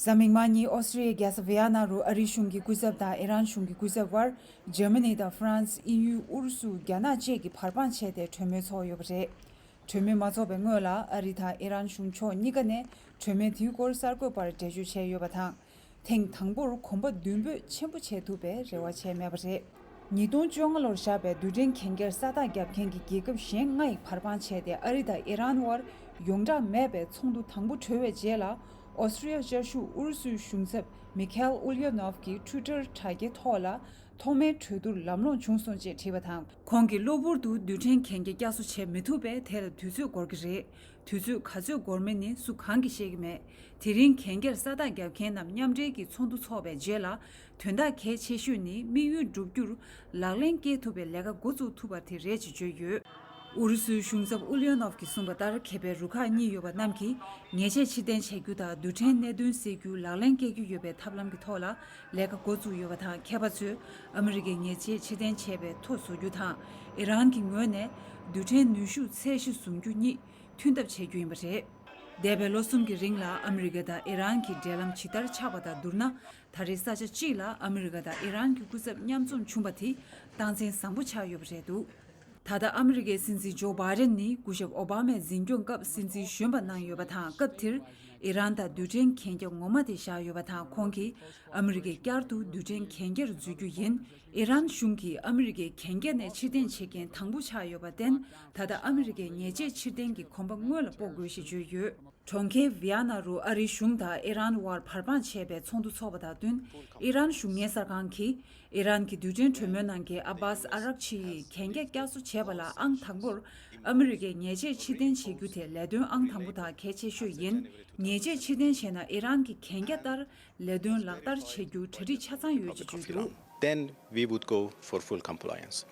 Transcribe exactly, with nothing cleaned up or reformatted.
གཟའ་མིག་དམར་ཉིན་ཨོ་སི་ཀྲི་ཡའི་རྒྱལ་ས་ཝི་ཡ་ན་རུ་ཨ་རིའི་གཞུང་གི་སྐུ་ཚབ་དང་ཨི་རན་གཞུང་གི་སྐུ་ཚབ་དབར་འཇར་མ་ནི་དང་ཧྥ་རན་སི། དབྱིན་ཡུལ། ཨུ་རུ་སུ། རྒྱ་ནག་བཅས་ཀྱི་བར་དཔང་བྱས་ཏེ་གྲོས་མོལ་ཚོགས་ཡོད་པ་རེད། གྲོས་མོལ་མ་ཚོགས་པའི་སྔོན་ལ་ཨ་རི་དང་ཨི་རན་གཞུང་ཕྱོགས་གཉིས་ཀ་ནས་གྲོས་མོལ་དེའི་སྐོར་གསར་འགོད་པར་འགྲེལ་བརྗོད་བྱས་ཡོད་པ་དང་། ཐེངས་དང་པོར་གོམ་པ་མདུན་སྤོས་ཆེན་པོ་བྱེད་ཐུབ་པའི་རེ་བ་བྱས་མེད་པ་རེད། ཉིས་སྟོང་བཅོ་ལྔ་ལོར་བཞག་པའི་རྡུལ་ཕྲན་གན་རྐྱལ་ས་རྟགས་བརྒྱབ་མཁན་གྱི་རྒྱལ་ཁབ་གཞན་ལྔ་ཡི་བར་དཔང་བྱས་ཏེ་ཨ་རི་དང་ཨི་རན་དབར་ཡོངས་གྲགས་མེད་པའི་ཚོགས་འདུ་དང་པོ་གྲོལ་བའི་རྗེས་ལ། ཨོ་སི་ཀྲི་ཡ་བཅའ་བཞུགས་ཨུ་རུ་སུའི་གཞུང་ཚབ་མི་ཁེལ་ཨུ་ལི་ཡོ་ནོབ་ཀྱིས་ཊུའི་ཊར་དྲ་རྒྱའི་ཐོག་ལ། ཐོག་མའི་གྲོས་བསྡུར་ལམ་ལྷོང་བྱུང་སོང་ཅེས་བྲིས་པ་དང་། ཁོང་གིས་གློ་བུར་དུ་རྡུལ་ཕྲན་གན་རྐྱལ་བསྐྱར་གསོ་བྱེད་མི་ཐུབ་པས། དེ་ལ་དུས་ཚོད་འགོར་གྱི་རེད། དུས་ཚོད་ག་ཚོད་འགོར་མིན་ནི་སུ་གང་གིས་ཤེས་ཀྱི་མེད། དེ་རིང་གན་རྐྱལ་ས་རྟགས་བརྒྱབ་མཁན་རྣམས་མཉམ་འབྲེལ་གྱི་ཚོགས་འདུ་འཚོགས་པའི་རྗེས་ལ། དོན་དག་གལ་ཆེ་ཤོས་ནི་དམིགས་ཡུལ་བསྒྲུབ་རྒྱུར་ལག་ལེན་བཀལ་ཐུབ་པའི་ལས་ཀ་འགོ་བཙུགས་ཐུབ་པ་དེ་རེད་ཅེས་བརྗོད་ཡོད། ཨུ་རུ་སུའི་གཞུང་ཚབ་ཨུ་ལི་ཡོ་ནོབ་ཀྱིས་གསུངས་པ་ལྟར། མཁས་པའི་རུ་ཁག་གཉིས་ཡོད་པ་རྣམས་ཀྱིས་ཉེས་ཆད་ཕྱིར་འཐེན་བྱ་རྒྱུ་དང་། རྡུལ་ཕྲན་གནད་དོན་སེལ་རྒྱུ་ལག་ལེན་བཀལ་རྒྱུ་ཡོད་པའི་ཐབས་ལམ་གྱི་ཐོག་ལ་ལས་ཀ་འགོ་བཙུགས་ཡོད་པ་དང་། མཁས་པ་ཚོས་ཨ་མི་རི་ཀའི་ཉེས་ཆད་ཕྱིར་འཐེན་བྱས་པའི་ཐོ་བཟོ་རྒྱུ་དང་། ཨི་རན་གྱི་ངོས་ནས་རྡུལ་ཕྲན་ནུས་ཤུགས་ཚད་གཞི་བཟུང་རྒྱུ་གཉིས་མཐུན་ཐབས་བྱེད་རྒྱུ་ཡིན་པ་རེད། འདས་པའི་ལོ་གསུམ་གྱི་རིང་ལ་ཨ་མི་རི་ཀ་དང་ཨི་རན་གྱི་འབྲེལ་ལམ་ཇི་ལྟར་ཆགས་པ་དང་བསྡུར་ན། ད་རེས་ས་ཆ་གཅིག་ལ་ཨ་མི་རི་ཀ་དང་ཨི་རན་གྱི་སྐུ་ཚབ་མཉམ་འཛོམས་བྱུང་བ་དེ་རྟགས་མཚན་བཟང་པོ་ཆགས་ཡོད་པ་རེད་འདུག་ད་ལྟ་ཨ་མི་རི་ཀའི་སྲིད་འཛིན་ཇོ་བྷའི་ཌེན་ནི་སྐུ་ཞབས་ཨོ་བྷ་མས་འཛིན་སྐྱོང་སྐབས་སྲིད་འཛིན་གཞོན་པ་གནང་ཡོད་པ་དང་། སྐབས་དེར་ཨི་རན་དང་རྡུལ་ཕྲན་གན་རྒྱ་ངོ་མ་དེ་བཞག་ཡོད་པ་དང་། ཁོང་གིས་ཨ་མི་རི་ཀས་བསྐྱར་དུ་རྡུལ་ཕྲན་གན་རྒྱར་འཛུལ་རྒྱུ་ཡིན། ཨི་རན་གཞུང་གིས་ཨ་མི་རི་ཀའི་གན་རྒྱ་ནས་ཕྱིར་འཐེན་བྱེད་མཁན་དང་པོ་ཆགས་ཡོད་པར་བརྟེན། ད་ལྟ་ཨ་མི་རི་ཀའི་ཉེས་ཆད་ཕྱིར་འཐེན་གྱི་གོམ་པ་སྔོན་ལ་སྤོ་དགོས་ཞེས་བརྗོད་ཡོད། གྲོང་ཁྱེར་ཝི་ཡ་ན་རུ་ཨ་རིའི་གཞུང་དང་ཨི་རན་དབར་བར་དཔང་བྱས་པའི་ཚོགས་འདུ་འཚོགས་པ་དང་བསྟུན། ཨི་རན་གཞུང་གཉེར་གསར་ཁང་གིས་ཨི་རན་གྱི་རྡུལ་ཕྲན་གྲོས་མོལ་གནང་མཁན་ཨ་བྷཱས་ཨ་རག་ཆི་ཡིས་གན་རྒྱ་བསྐྱར་གསོ་བྱས་པ་ལ་ཨང་དང་པོར་ཨ་མི་རི་ཀས་ཉེས་ཆད་ཕྱིར་འཐེན་བྱེད་རྒྱུ་དེ་ལས་དོན་ཨང་དང་པོ་དང་གལ་ཆེ་ཤོས་ཡིན། ཉེས་ཆད་ཕྱིར་འཐེན་བྱས་ན་ཨི་རན་གྱི་གན་རྒྱ་ལྟར་ལས་དོན་ལག་བསྟར་བྱེད་རྒྱུ་གྲ་སྒྲིག་ཆ་ཚང་ཡོད་ཅེས་བརྗོད་འདུག Then we would go for full compliance.